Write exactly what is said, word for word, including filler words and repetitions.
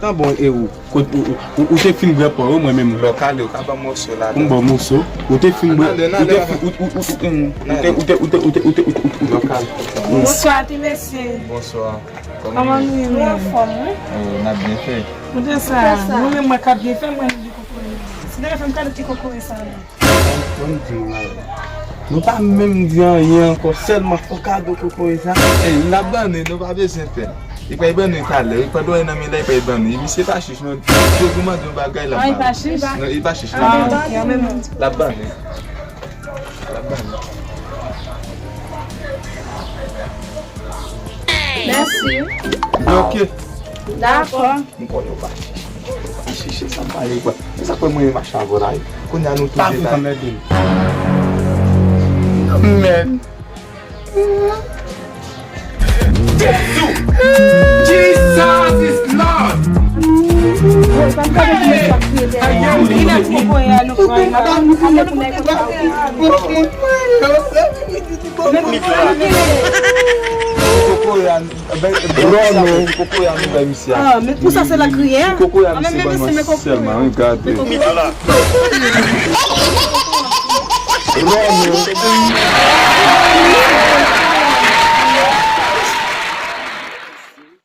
Ah bon, e ou? Kot ou, ou, ou, ou te fin bwè pò yo, mwen menm lòkal yo ka ban mòso la. Pou m ba w mòso. Ou te fin bwè, ou te fin, ou, ou, ou, ou, ou te, ou te, ou te, ou te, ou te, ou te, ou te, ou te. Lòkal. Bonswa, ti mesye. Bonswa. Kòman nou ye, nou menm? Anfòm, wi. Oh, n ap byen fè. Koute sa, nou menm mwen k ap byen fè, mwen di kokoye. Si te fè m kado ti kokoye sa la. Ban m di nou la. Nou pa menm di anyen ankò, sèlman fè w kado kokoye sa. Ey, l ap ban nou, nou pa bezwen pè. Li pral ban nou talè, li pral dòmi nan men la, li pral ban nou. Misye pa chich, non. Misye pou mande yon bagay, l ap ba nou. Non, li pa chich, l ap ban nou. L ap ban nou. L ap ban nou. Mèsi. Bloke. Dakò. M konnen w pa chich. W pa chich, sa m pale kwa. Se sa k fè mwen renmen mache avè w la, wi. Kounye a nou tou de la. Mèd. Jesus is Lord! Hey! Kokoye a, ben, ben, kokoye a nou bay misye a. Ah, men pou sa se la kriye. Kokoye a misye ban mwen sèlman, wi, gade. Ròm, wi.